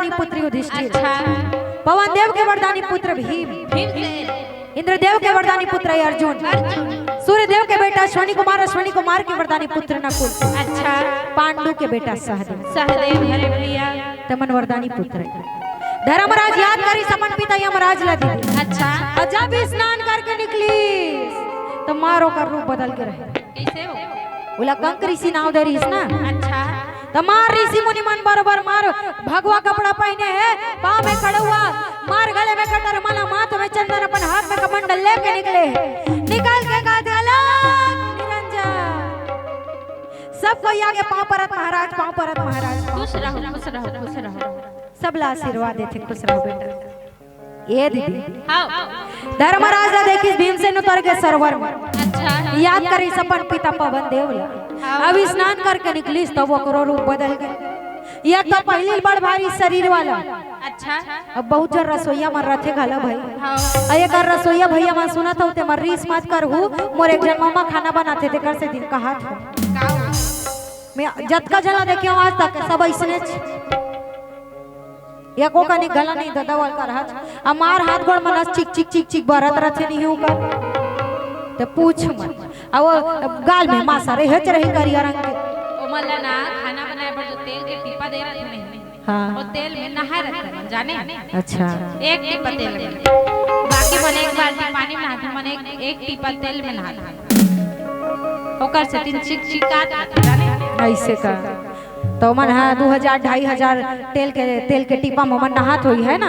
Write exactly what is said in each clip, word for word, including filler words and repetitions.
वरदानी पुत्र युधिष्ठिर, अच्छा। पवन देव के वरदानी पुत्र भीम, भीमसेन। इंद्रदेव के वरदानी पुत्र अर्जुन, अर्जुन। सूर्यदेव के बेटा अश्वनी कुमार, अश्वनी कुमार के वरदानी पुत्र नकुल, अच्छा। पांडु के बेटा सहदेव, सहदेव। अरे भैया। तमन वरदानी पुत्र हे। धर्मराज याद करिस अपन पिता यमराज ला दीदी। अच्छा। अउ जब स्नान करके निकलिस, त मार ओकर रूप बदल के रहे। कइसे हो? ओला कंक ऋषि नाव दे रिहिस ना। अच्छा। त मार ऋषि मुनि मन बरोबर मार भगवा कपड़ा पहिने हे, पाँव में खड़उवा, मार गले में कटर माला, माथ में चंदन, अपन हाथ में कमंडल लेके निकले हे। निकल के कहिथे, "अलख निरंजन।" सब कोई आगे पाँव परत महाराज, पाँव परत महाराज, पाँव खुश रहो, खुश रहो, खुश रहो। सबला आशीर्वाद देथे, खुश रहो बेटा। ए दीदी, हाँ। धर्मराज ला देखिस भीमसेन उतर के सरोवर में। अच्छा। याद करिस अपन पिता पवन देव ला। हाँ। अब स्नान करके निकलिस त ओकरो रूप बदल गे। एक तो पहिली बड़ भारी शरीर वाला। अच्छा। अब बहुत झन रसोइया मन रथे घला भाई। हाँ। अउ एकर रसोइया भैया मन सुनत हव ते मन रीस मत करहू, मोर एक झन ममा खाना बनाथे तेकर से दिन कहत हव। का? मैं जतका झन ला देखे हव आज तक सब अइसने च। एको कनी घला नहीं ददा वाल कर हच। अउ मार हाथ गोड़ मन अस चिक चिक चिक चिक बरत रथे नहीं ओकर। त पूछ मत। अउ वो गाल में मासा रहे, हेच रही करिया रंग के। ओमन ला ना खाना बनाए बर जो तेल के टीपा दे रथे नहीं। हाँ। वो तेल में नहाए रथे, जाने? अच्छा। एक टीपा तेल में। बाकी मन एक बाल्टी पानी में नहाथे, मन एक, एक टीपा तेल में नहाथे। ओकर से तीन चिक चिक आत रथे, जाने? अइसे का। त ओमन ह दू हजार, ढाई हजार तेल के, तेल के टीपा म ओमन नहात होही, है ना?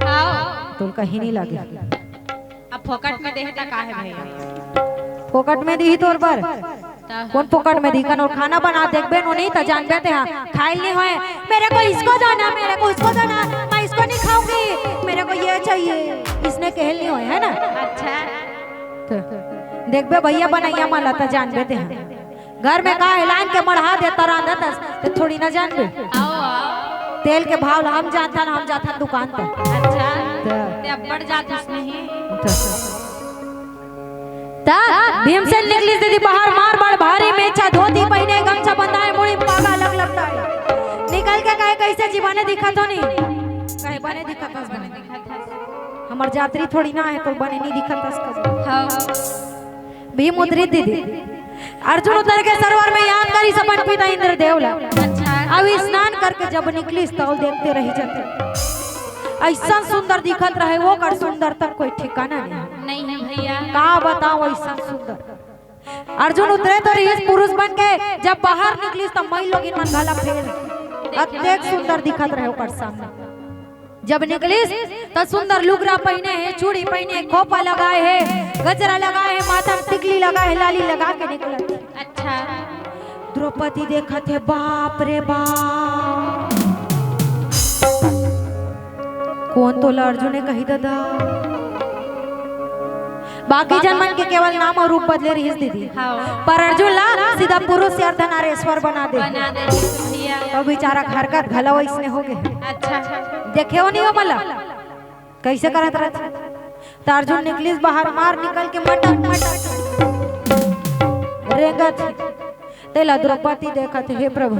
हाँ। त ओला कहीं नहीं लगे। अब फोकट में देहे त का हे भैया? फोकट में दिही तोर बर? त कोन फोकट में दिही? कनो खाना बना देखबे नो नहीं त जानबे ते हा। खाइल नहीं होय, "मेरे को इसको दो ना, मेरे को उसको दो ना, मैं इसको नहीं खाऊंगी, मेरे को ये चाहिए।" इसने कहल नहीं होय, है ना? अच्छा। त देखबे भैया बनइया मन ला त जानबे ते हा। घर में का हे, लान के मढ़ा देता रांधत हस, त थोड़ी ना जानबे। आओ, आओ। तेल के भाव ला हम जानथन, हम जाथन दुकान पर। अच्छा। त ते अब्बड़ जात हस नहीं। त भीमसेन निकलिस दीदी बाहर, मार बड़ भारी मेछा, धोती पहिने, गमछा बंधाए, मुड़ी में पागा अलग लपटाए। निकल के कहे, "कइसे जी बने दिखत हो नी?" कहे, "बने दिखत हस, बने दिखत हस।" हमर जातरी थोड़ी ना हे, त बने नहीं दिखत हस कभी। हाँ। भीम उतरिस दीदी। अर्जुन उतर के सरोवर में याद करिस अपन पिता इंद्रदेव ला। अच्छा। अउ स्नान करके जब निकलिस त देखते रहि जाते। अइसन सुंदर दिखत रहे, ओकर सुंदरता कोई ठिकाना नहीं। नहीं है भैया। का बताओ अइसन सुंदर। अर्जुन उतरे तो रिहिस पुरुष बन के, जब बाहर निकलिस त मई लोगिन मन घला फेल। अतेक सुंदर दिखत रहे ओकर सामने। जब निकलिस त सुंदर लुगरा पहिने हे, चूड़ी पहिने, खोपा लगाए हे, गजरा लगाए हे, माथा में टिकली लगाए हे, लाली लगा के निकलत। अच्छा। द्रौपदी देखत हे, बाप रे बाप, कोन तोला अर्जुन हे कही ददा। बाकी जन मन के केवल नाम अउ रूप बदले रिहिस दीदी। हाँ। पर अर्जुन ला सीधा पुरुष से अर्धनारेश्वर बना दे। बना दे भैया। त बेचारा के हरकत घला वइसने हो गे। अच्छा। देखे हो नहीं हो मला? कइसे करत रहिथे? त अर्जुन निकलिस बाहर, मार निकल के मटक मटक रेंगत हे। तेला द्रौपदी देखत हे, "हे प्रभु,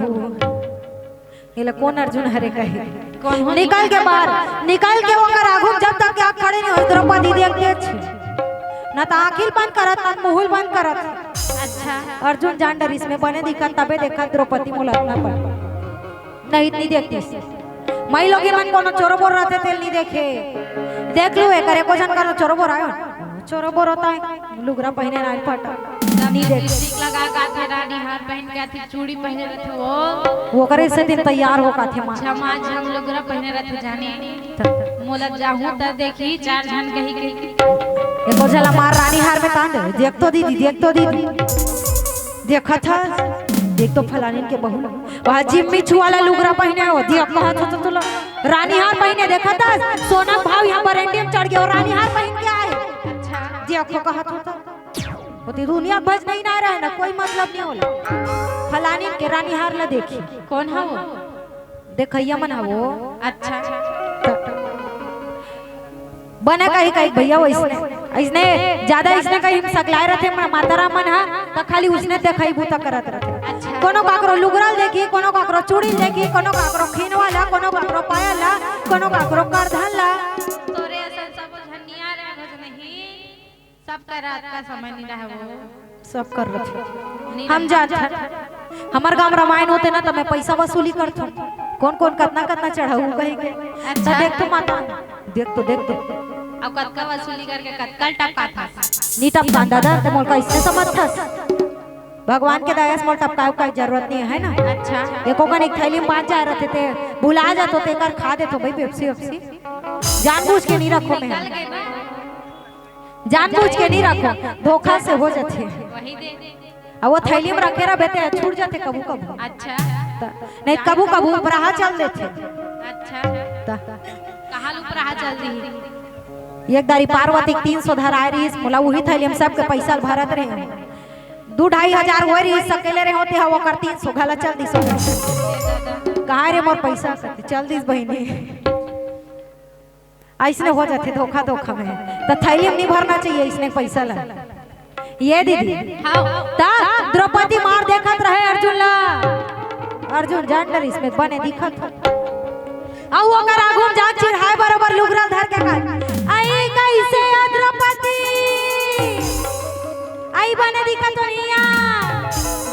एला कोन अर्जुन हरे?" कहे। कोन हो निकल के बाहर, निकल के ओकर आगू जब तक के आग खड़े नहीं होइस, द्रौपदी देखते छे। ना त आँखी ल बंद करत, ना मुँह ल बंद करत। अच्छा। अर्जुन जान डरिस, मैं बने दिखत तबे देखत द्रौपदी मोला अतना पर। नहीं, नहीं देखतिस। मई लोगिन मन कोनो चोरो बोर रहिथे तेला नहीं देखे। देख लू, एकर एको झन करा चोरो बोर आयो। चोरो बोर होता है, लुगरा पहिने नाई फटा। नहीं देख। लिपस्टिक लगा के आथे, रानी हार पहिन के आथे, चूड़ी पहिने रहिथे वो। वो करे से दिन तैयार हो काथे माँ। झमाझम लुगरा पहिने रहिथे जाने। त मोला जाहूं त देखी चार झन कही के। एको झला मार रानी हार में तान दे। देख तो दीदी, देख तो दीदी। देखत हस, देख तो फलानिन के बहू ला। वहाँ जिम्मी छुआ ला लुगरा पहिने हो, देख कहत हो तो तोला। रानी हार पहिने देखत हस, सोना के भाव यहाँ पर एंडियम चढ़ गया और रानी हार पहिन के आए। अच्छा। देख कहत हो तो। ओती दुनिया भज नहीं ना रहे ना, कोई मतलब नहीं होला। फलानिन के रानी हार ला देखी। कोन हा वो? देखइया मन हा वो। अच्छा। त बने कही, कही भैया वइसने, अइसने, ज्यादा अइसने कही सकलाए रहिथे, म-, माता राम मन हा, त खाली उसने देखई बूता करत रहिथे। अच्छा। कोनो काकरो लुगरा ल देखी, कोनो काकरो चूड़ी ल देखी, कोनो काकरो खीनवा ला, कोनो काकरो पायल ला, कोनो काकरो करधन ला। तोरे असन सब झन नियारा घोज नहीं। सबकर रात का समय नहीं रहे वो। सब कर रथे। नहीं हम रहे। जानत हन। हमर गांव रामायण होथे ना, त मैं पैसा वसूली करथों। कौन कौन कतना कतना चढ़ाऊ कही के। अच्छा। त देख तो माता, देख तो, देख तो। अब कतका वसूली करके कतका टपका था? नी टपकान दादा, त मोला कइसे समझथस? भगवान के दया से मोला टपकाए उकाए जरूरत नहीं है ना। अच्छा। एको कन एक थैली में बांच जाए रथे, ते भुला जाथों, तेकर खा देथों भाई पेप्सी वेप्सी। जानबूझ के नहीं रखों मैं। निकल गए ना। जानबूझ के नहीं रखों, धोखा से हो जाथे। वही दे। अब वो थैली में रखे रहबे ते छूट जाथे कभू कभू। अच्छा। त, नहीं कभू कभू उपराहा चल देथे। अच्छा। त। कहाँ ले उपराहा चल दी? एक दारी पार्वती के तीन सौ धराए रहिस, मोला उही थैली में सबके पैसा भरत रहे। दू ढाई हजार होए रहिस, सकेले रहे होते, हव ओकर तीन सौ घला चल दिस। कहाँ रे मोर पैसा? चल दिस बहिनी। अइसने हो जाथे धोखा धोखा में। त थैली में नहीं भरना चाहिए अइसने पैसा ला। ये दीदी। हाँ। त द्रौपदी मार देखत रहे अर्जुन ला। अर्जुन जान डरिस मैं बने दिखत हूँ। अउ ओकर आगू में जाके चिढ़ाए बरोबर लुगरा धर के कहा, "आई कइसे आ द्रौपदी? आई बने दिखत हो निया?"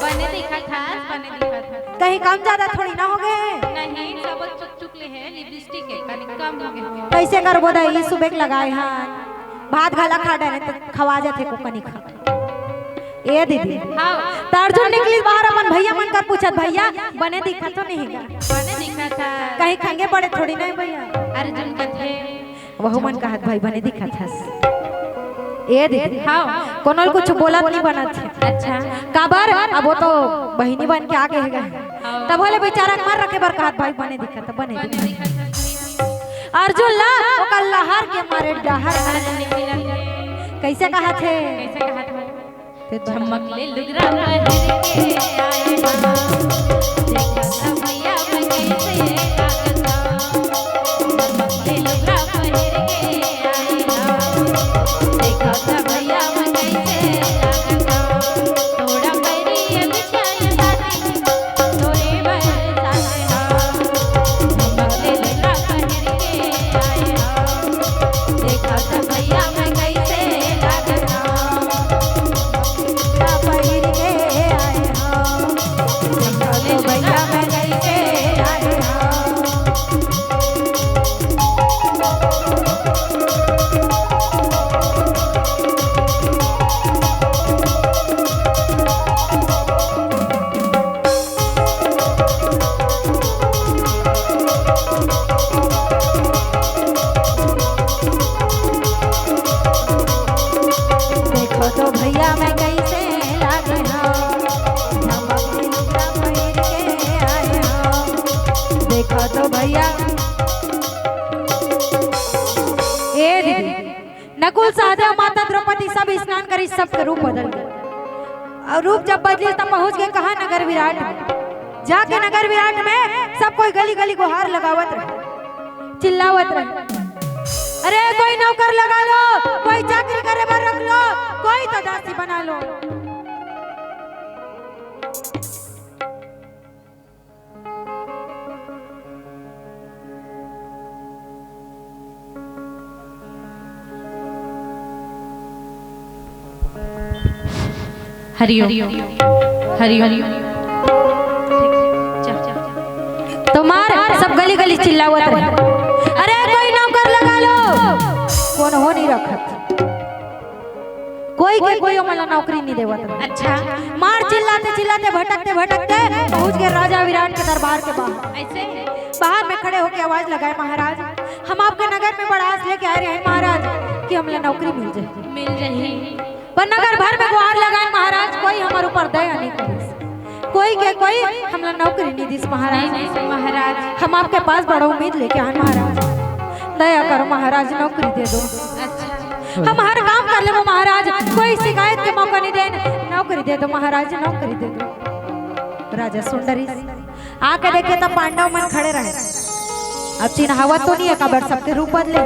बने दिखत हस, बने दिखत हस। कहीं कम ज्यादा थोड़ी ना हो गए? नहीं, सब चुक चुक ले है, लिपस्टिक के कनी कम हो गए। कइसे करबो दाई, सुबह के लगाए हन, भात घला खा डरे त खवा जाथे को कनी खा। ए दीदी। हाँ। त अर्जुन निकलिस बाहर अपन भैया मन कर पूछत, "भैया, बने दिखत तो नहीं गा?" बने दिखत हे। कहीं खंगे पड़े थोड़ी नहीं भैया। अर्जुन कथे। वहू मन कहत, "भाई बने दिखत हस।" ए दीदी। हाँ। कोनो ल कुछ बोलत नहीं बनत हे। अच्छा। काबर? अब वो तो बहिनी बन के आगे हे गा। हाँ। तब बोले बेचारा के मर रखे बर कहत, "भाई बने दिखत, बने बने दिखत।" दिखत हे। अर्जुन ला ओकर लहर के मारे डहर। कइसे कहत हे? कइसे कहत हे? ते झमक ले लुगरा पहिर के आए हँव। देखा त भैया मैं कइसे लागत हँव। झमक ले लुगरा पहिर के आए हँव। देखा त भैया मैं कइसे लागत हँव। तोड़ा बैरी ये बिछाए साथी, तोरे बर साथ हँव। झमक ले लुगरा पहिर के आए हँव। देखा त भैया मैं कइसे लागत हँव। पहिर के आए हँव। देखा तो भैया मैं कइसे आए हँव। देखो तो भैया मैं कइसे लागे हँव, झमक झुमका पहिर के आए हँव। देखो तो भैया। ए दीदी, नकुल सहदेव माता द्रौपदी सब स्नान करिस, सबके रूप बदल गे। अउ रूप जब बदलिस तब पहुँच गे कहाँ? नगर विराट में। जाके नगर विराट में सब कोई गली गली गुहार लगावत रहे, चिल्लावत रहे, "अरे कोई नौकर लगा लो, कोई चाकरी करे बर रख लो, कोई तो दासी बना लो।" हरिओम। हरिओम। तो मार सब गली गली चिल्लावत रहे, "अरे कोई नौकर लगा लो।" कोनो नहीं रखत। कोई के कोई ओमन ला नौकरी नहीं देवत रहे। अच्छा। मार चिल्लाते चिल्लाते भटकते भटकते पहुंच गे राजा विराट के दरबार के बाहर। ऐसे? बाहर में खड़े होके आवाज लगाए, "महाराज, हम आपके नगर में बड़ा आस लेके आए रहे हैं महाराज कि हमला नौकरी मिल जाए।" मिल जाए। पर नगर भर में गुहार लगाए महाराज, कोई हमर ऊपर दया नहीं करिस। कोई के कोई हमला नौकरी नहीं दिस महाराज। नहीं, नहीं, महाराज। हम आपके पास बड़ा उम्मीद लेके आए महाराज, दया करो महाराज, नौकरी दे दो। अच्छा। हम हर काम कर लेबो महाराज, कोई शिकायत के मौका नहीं देन, नौकरी दे दो महाराज, नौकरी दे दो। राजा सुन डरिस, आके देखे त पांडव मन खड़े रहे। अब चिन्हावत तो नहीं है, काबर सबके रूप बदले।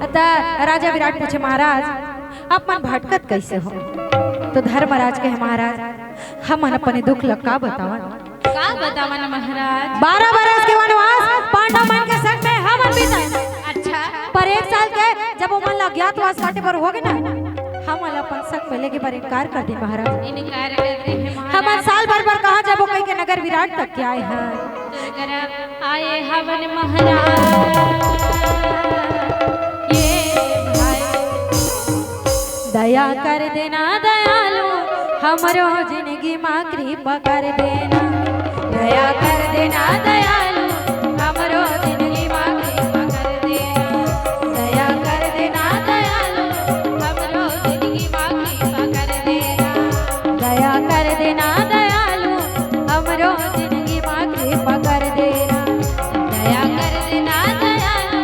त राजा विराट पूछे, "महाराज, आप मन भटकत कैसे हो?" तो धर्मराज कहे, "महाराज, हमन अपन दुख ल का बतावन? का बतावन महाराज? बारह बरस के वनवास पांडव मन के संग में हमन बिताए। अच्छा। पर एक साल के जब ओमन ला अज्ञातवास काटे बर होगे ना, हमन ला अपन संग में लेगे बर इनकार कर दे महाराज। इनकार कर दे हे महाराज। हमन साल भर बर कहाँ जाबो कहि के नगर विराट तक के आए हन। दुर्गरा आए हवन महाराज। ये भाई दया कर देना दयालु, हमरो जिंदगी मा कृपा कर देना। दया कर देना दयालु, हमरो जिंदगी मा कृपा कर देना। दया कर देना दयालु, हमरो जिंदगी मा कृपा कर देना। दया कर देना दयालु, हमरो जिंदगी मा कृपा कर देना। दया कर देना दयालु,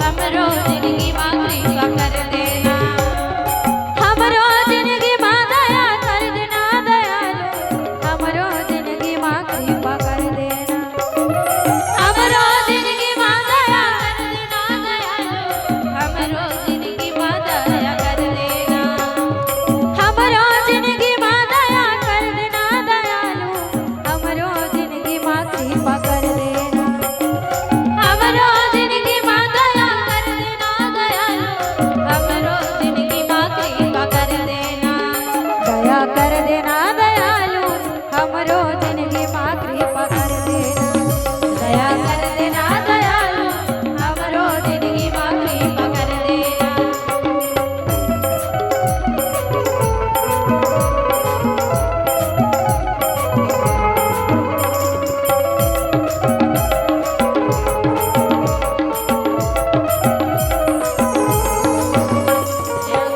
हमरो जिंदगी मा कृपा कर देना। हमरो जिंदगी मा दया कर देना दयालु, हमरो जिंदगी मा कृपा कर देना। हमरो जिंदगी मा दया कर देना दयालु, हमरो जिंदगी मा दया कर देना। हमरो जिंदगी मा दया कर देना दयालु, हमरो जिंदगी मा कृपा कर देना। हमरो जिंदगी मा दया कर देना दयालु, हमरो जिंदगी मा कृपा कर देना। दया कर देना दयालु, हमरो जिंदगी मा कृपा कर देना। दया कर देना दयालु, हमरो जिंदगी मा कृपा कर देना। दया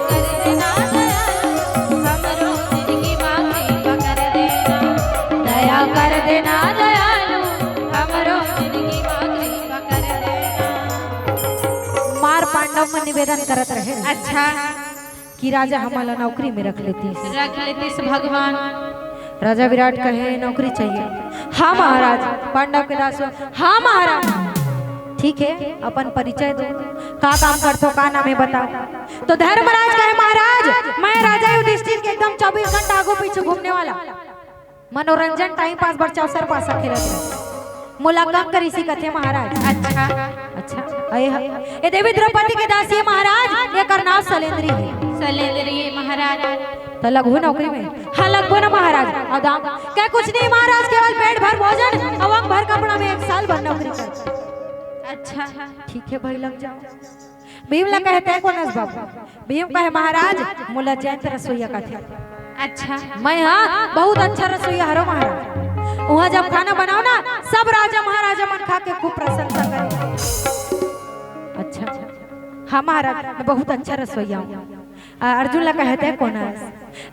कर देना दयालु, हमरो जिंदगी मा कृपा कर देना। दया कर देना दयालु, हमरो जिंदगी मा कृपा कर देना। मार पांडव मन निवेदन करत रहे। अच्छा। कि राजा हमन ला नौकरी में रख लेतिस। रख लेतिस भगवान। राजा विराट कहे, "नौकरी चाहिए।" "हाँ महाराज।" पांडव के दास, "हाँ महाराज।" "ठीक है, अपन परिचय दो, का काम करथो, का नाम है, बताओ।" तो धर्मराज कहे, "महाराज, मैं राजा युधिष्ठिर के एकदम चौबीस घंटा आगू पीछे घूमने वाला, मनोरंजन, टाइम पास बर चौसर पासा खेलत रहे। मोला कंक ऋषि कथे महाराज।" अच्छा। "अच्छा, ए ह-, ए देवी द्रौपदी के दासी है महाराज, एकर नाम सलेंद्री है।" सलेंद्री है महाराज। "त लगहू नौकरी में?" "हाँ, लगबो ना महाराज।" "अउ दाम?" "कहे कुछ नहीं महाराज, केवल पेट भर भोजन अउ अंग भर कपड़ा में एक साल भर नौकरी कर।" अच्छा। "ठीक है भाई, लग जाओ।" भीम ला कहे, "तैं कोन अस बाबू?" भीम कहे, "महाराज, मोला जयंत रसोईया कथे।" अच्छा। "मैं हाँ बहुत अच्छा रसोईया हरो महाराज। उहाँ जब खाना बनाओ ना, सब राजा महाराजा मन खा के खूब प्रशंसा करे।" "अच्छा।" "हाँ महाराज, मैं बहुत अच्छा रसोईया हूँ।" आ, अर्जुन ला कहे, "तैं कोन अस?"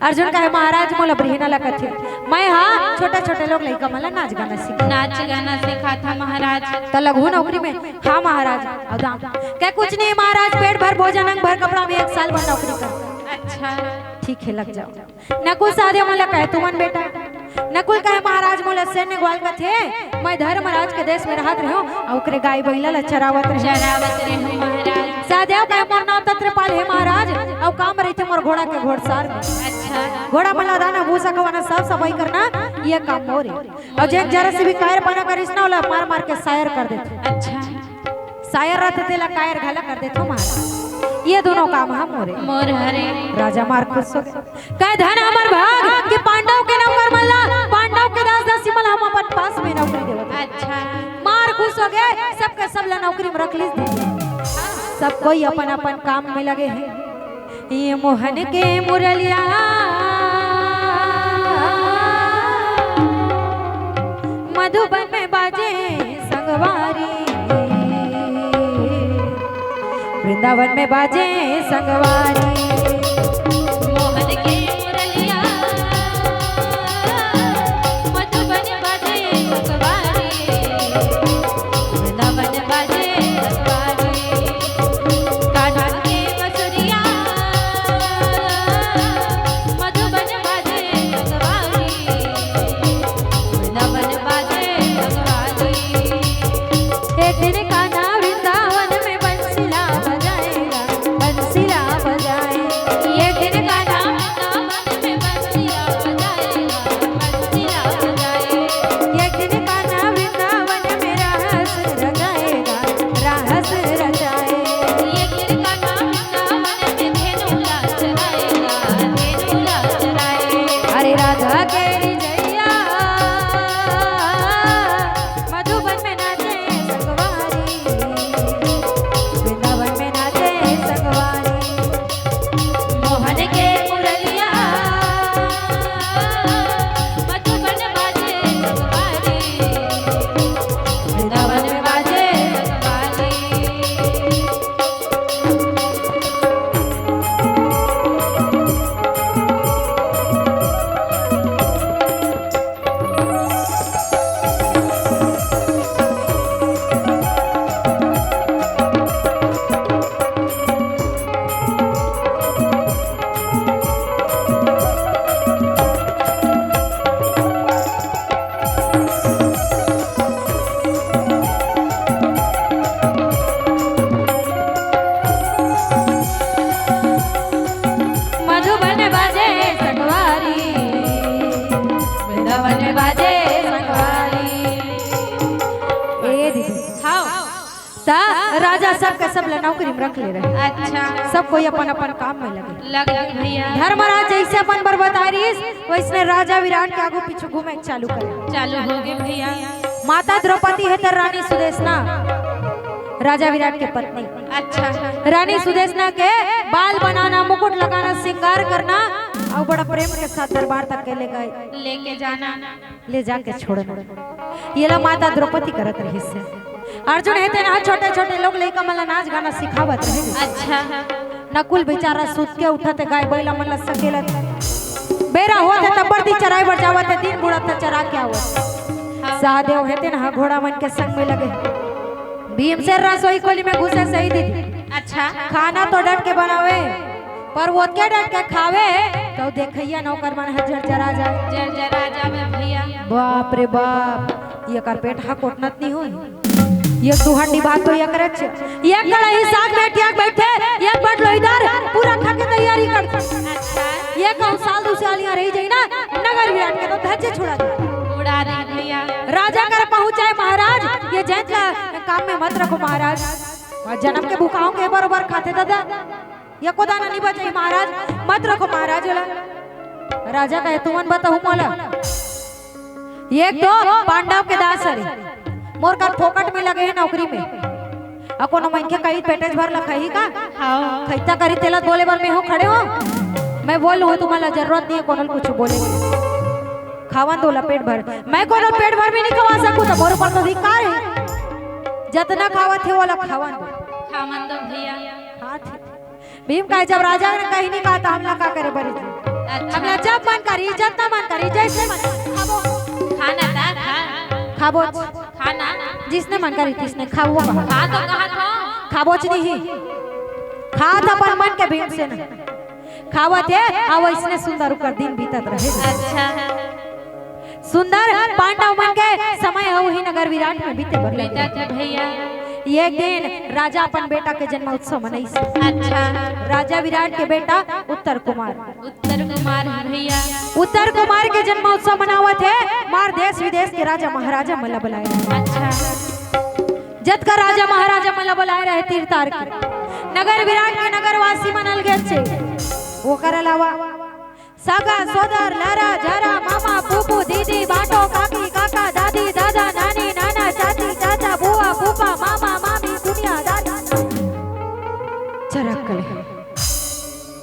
अर्जुन कहे, "महाराज, मोला ब्रिहना ला कथे।" "मैं हाँ छोटा छोटा लोग लइका मन ला नाच गाना सिखा।" नाच गाना सिखाथा महाराज। "त लगहू नौकरी में?" "हाँ महाराज।" "अउ दाम?" "कहे कुछ नहीं महाराज, पेट भर भोजन, अंग भर कपड़ा में एक साल भर नौकरी कर।" अच्छा। "ठीक है, लग जाओ।" नकुल सहदेव मन ला कहे, "तुमन बेटा।" नकुल कहे, "महाराज, मोला सैन्य ग्वाल कथे, मैं धर्मराज के देश में रहत रहेंव, अउ ओकरे गाय बइला ला चरावत रहेंव।" चरावत रहेंव महाराज। सहदेव कहे, "मोर नाम तत्रेपाल हे महाराज, अउ काम रहिथे मोर घोड़ा के घोड़सार में।" अच्छा। "घोड़ा मन ला दाना भूसा खवाना, साफ सफाई करना, ये काम मोर हे। अउ जेन जरा से भी कायर पाना करिस ना, ओला मार मार के सायर कर देथंव।" अच्छा। सायर रथे तेला कायर घला कर देथंव महाराज। ये दूनों काम ह मोर हे।" "मोर हरे।" राजा मार खुश हो गे। कहे, "धन हमर भाग कि पांडव के नौकर मन ला, पांडव के दास दासी मन ला हम अपन पास में नौकरी देवत हन।" अच्छा। मार खुश हो गे, सबके सब ला नौकरी में रख लिस दीदी। सब कोई अपन अपन काम में लगे हे। ये मोहन के मुरलिया मधुबन में बाजे संगवारी, वृंदावन में बाजे संगवारी। मोहन के मुरलिया मधुबन बाजे संगवारी, वृंदावन बाजे संगवारी। कान्हा के बसुरिया मधुबन बाजे संगवारी, वृंदावन बाजे संगवारी। एक दिन कान्हा वृंदावन में बंसीला बजाएगा, बंसीला बजाएगा। त राजा सब के सब ल नौकरी में रख ले रहे। अच्छा। सब कोई अपन अपन काम में लगे। लगे भैया। धर्मराज जैसे अपन बर बता रहिस, वैसने राजा विराट के आगू पीछू घूमे के चालू करे। चालू हो गए भैया। माता द्रौपदी हे त रानी सुदेशना, राजा विराट के पत्नी। अच्छा। रानी सुदेशना के बाल बनाना, मुकुट लगाना, श्रृंगार करना, अउ बड़ा प्रेम के साथ दरबार तक के ले गए। लेके जाना। ले जाके छोड़ना। ये ला माता द्रौपदी करत रहिस हे। अर्जुन हे तेन ह छोटे छोटे लोग लइका मन ला नाच गाना सिखावत रहे। अच्छा। नकुल बेचारा सुत के उठत हे, गाय बैला मन ला सकेलत। बेरा होत हे तब बरदी चराए बर जावत हे, दिन बुढ़त हे चरा के आवत। हाँ। सहदेव हे तेन ह घोड़ा मन के संग में लगे। भीमसेन रसोई खोली में घुसे सही दीदी। अच्छा। खाना तो डट के बनावे, पर ओतके डट के खावे, तो देखइया नौकर मन ह जरजरा जाए। जरजरा जावे भैया। बाप रे बाप, ये कर पेट हा कोटनत नहीं होई। ये दू हंडी भात तो ये करे छ। ये कढ़ाई साग में टिया के बैठे, ये बट लोईदार पूरा खा के तैयारी कर। अच्छा। ये कहूँ साल दू साल यहाँ रही जाई ना, नगर विराट के तो धज्जे छुड़ा दे। उड़ा दे भैया। राजा कर पहुँच जाए महाराज, ये जैत ला काम में मत रखो महाराज। अउ जनम के भुखाओं के बरोबर खाथे दादा, एको दाना नहीं बचाई महाराज, मत रखो महाराज ओला। राजा कहे, "तुमन बताहू मोला, ये तो पांडव के दास हरे, मोर कर फोकट में लगे हे नौकरी में, अउ कोनो मनखे कहीं पेटेज भर ल खाही का?" हाँ। खैता करी तेला बोले बर मैं हो खड़े हो, मैं बोल लूँ, तुम्हारा जरूरत नहीं है कोनो कुछ बोले। खावन दो ला पेट भर, मैं कोनो पेट भर में नहीं खवा सकूँ, तो मोर ऊपर तो अधिकार है, जतना खावत हे वाला खावन दो। खावन दो भैया। हाँ, ठीक। भीम कहे, "जब राजा ने कहीं नहीं कहा, तो हमला का करे बरी जी? अच्छा। हमला जब मन करी, जतना मन करी, जैसे मन करी, खाबो।" खाना था, खा। खाबो। खाना। जिसने मन करी, तिसने खाबो। खा तो कहा था। खाबो च नहीं। खा तो अपन मन के भीमसेन। खावत हे, अउ इसने सुंदर ओकर दिन बीतत रहे। अच्छा। सुंदर पांडव मन के समय ह उही नगर विराट में बीते बर लगे। बीतत हे भैया। एक दिन राजा अपन बेटा के जन्म उत्सव मनइस। अच्छा। राजा विराट के बेटा उत्तर कुमार। उत्तर कुमार हे भैया। उत्तर कुमार के जन्म उत्सव मनावत हे, मार देश विदेश के राजा महाराजा मन ला बलाए। अच्छा। जतका राजा महाराजा मन ला बलाए रहे तीर तार के, नगर विराट के नगरवासी मन अलगे चे। ओकर अलावा सगा, सोदर, लरा, झरा, मामा, फूफू, दीदी, बाटो, काकी, काका, दादी, दादा, नानी, नाना, चाची, चाचा, बुआ, फूफा, मामा, मामी, दुनिया, दादा। चरक ले।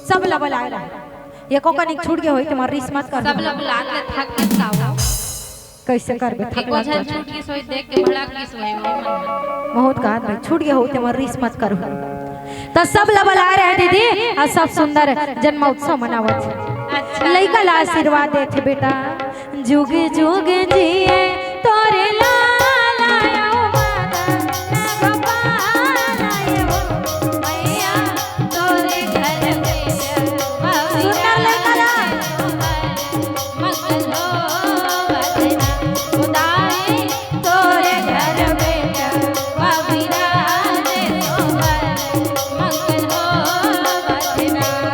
सब ला बलाए रहे। एको कनिक छूट गे होई, तुम्हार रीस मत कर। सब ला बला के थक के सावा। कैसे करबे, थक एको लग झन जाथे। छूट गिस होई, देख के भड़क गिस होई, वो मन। बहुत कहा था, छूट गे हो, ते मोर रीस मत करो। त सब ला बलाए रहे दीदी, अउ सब सुंदर जन्मोत्सव मनावत हे। अच्छा। लइका ला आशीर्वाद देथे, "बेटा, जुग जुग जिए तोरे लाला, ओ माता, गोपाल, ओ मैया, तोरे घर में सुंदर लइका ला। मंगल होवत ना, उदाई तोरे घर बेटवा विराजे सोहर, मंगल होवत ना।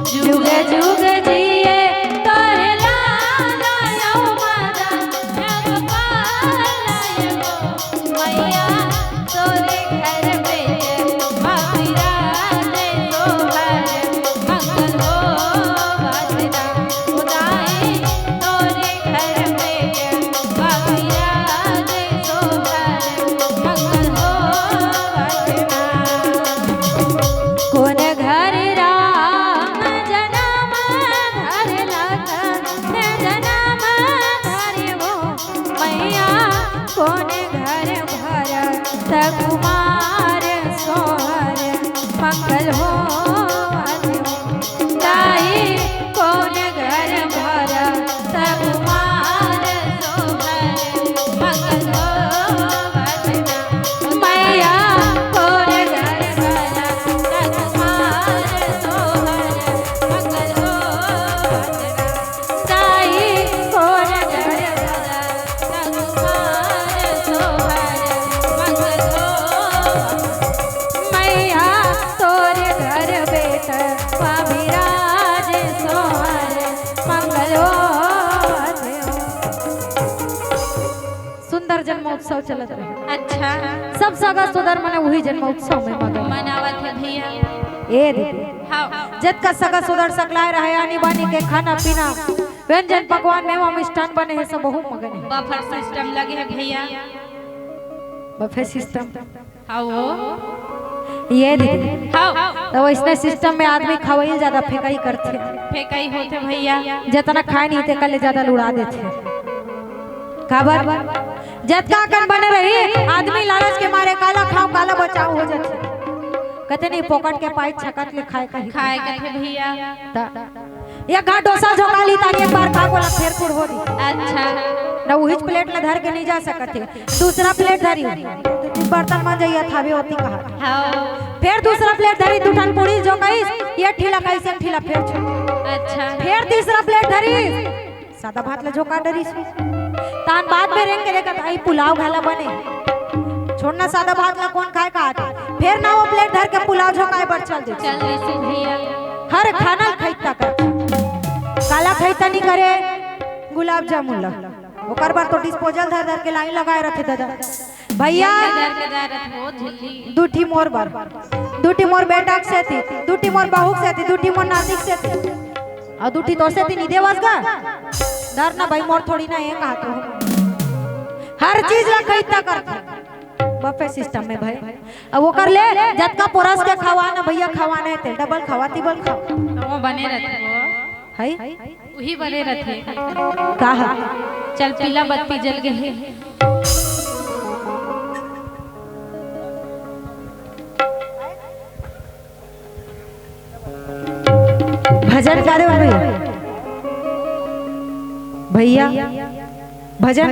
जुग जुग जिए तोरे लाला, ओ माता, जगपाल, ओ मैया, तोरे घर में बाबीरा दे तोहर मंगल होवत ना। उदाई तोरे घर में बाबीरा दे तोहर मंगल होवत ना। कोन घर राम जनम धरलक, जनम धरे वो मैया, कोन घर भरत कुमार सोहर मंगल होवत। दाई कोन घर भरत कुमार सोहर मंगल होवत। मैया कोन घर भरत कुमार सोहर मंगल होवत। दाई कोन घर भरत कुमार सोहर मंगल हो। जन्मोत्सव चलत रहे। अच्छा। सब सगा सोदर मने उही जन्मोत्सव में मगन। मनावत हे भैया। ए दीदी, हाँ। जतका सगा सोदर सकलाय रहे, आनी बानी के खाना पीना, व्यंजन पकवान, मेवा मिष्ठान बने हे, सब बहुत मगन हे। बफर सिस्टम लगे हे भैया। Buffet system. हाँ वो। ए दीदी, हाँ। तो वैसने सिस्टम में आदमी खवई ज्यादा फेंकई करथे। फेंकई होथे भैया। जतना खाय नहीं, तेकर ले ज्यादा लुड़ा देथे। काबर? जतका अकन बने रही, आदमी लालच के मारे काला खाव, काला बचाव हो जाथे। कथे नहीं, फोकट के पाई छकत ले खाय कही। खाय कथे भैया। त एक घाट डोसा झोंका ली, तानी एक बार खा कोला फेर कुड़ हो दी। अच्छा। न उहिच प्लेट ला धर के नहीं जा सकत हे। दूसरा प्लेट धरी, बर्तन मन जइया थावे होती कहा। हाँ। फेर दूसरा प्लेट धरी, दू ठन पूड़ी झोंकाइस, ये ठिला कइसे ठिला फेर छोड़। अच्छा। फेर तीसरा प्लेट धरी, सादा भात ला झोंका डरिस। तान बाद में रेंग के देखत, आई पुलाव घला बने। छोड़ना सादा भात ला कोन खाय का आटे। फेर ना वो प्लेट धर के पुलाव झोंकाय बर चल दे। चल दे से भैया। हर खाना ल खइता कर। काला खइता नहीं करे, गुलाब जामुन ला। ओकर बर तो डिस्पोजल धर धर के लाइन लगाए रथे दादा। भैया, दर के दर हो झिल्ली। दू ठी मोर बर, दू ठी मोर बेटा के सेती, दू ठी मोर बहू के सेती, दू ठी मोर नाती के सेती, अउ दू ठी तोर सेती नहीं देवस गा। डर ना भाई, मोर थोड़ी ना, ये कहा तो हर चीज ला खइता करथे बफे सिस्टम में भाई। अब ओकर ले जतका पोरस के खवा ना भैया, खवाना हे ते डबल खवा, तिबल खवा। तो वो बने रहते वो। है वही बने रहते। कहा? चल पीला बत्ती जल गए। भजन करे वाले भैया, भजन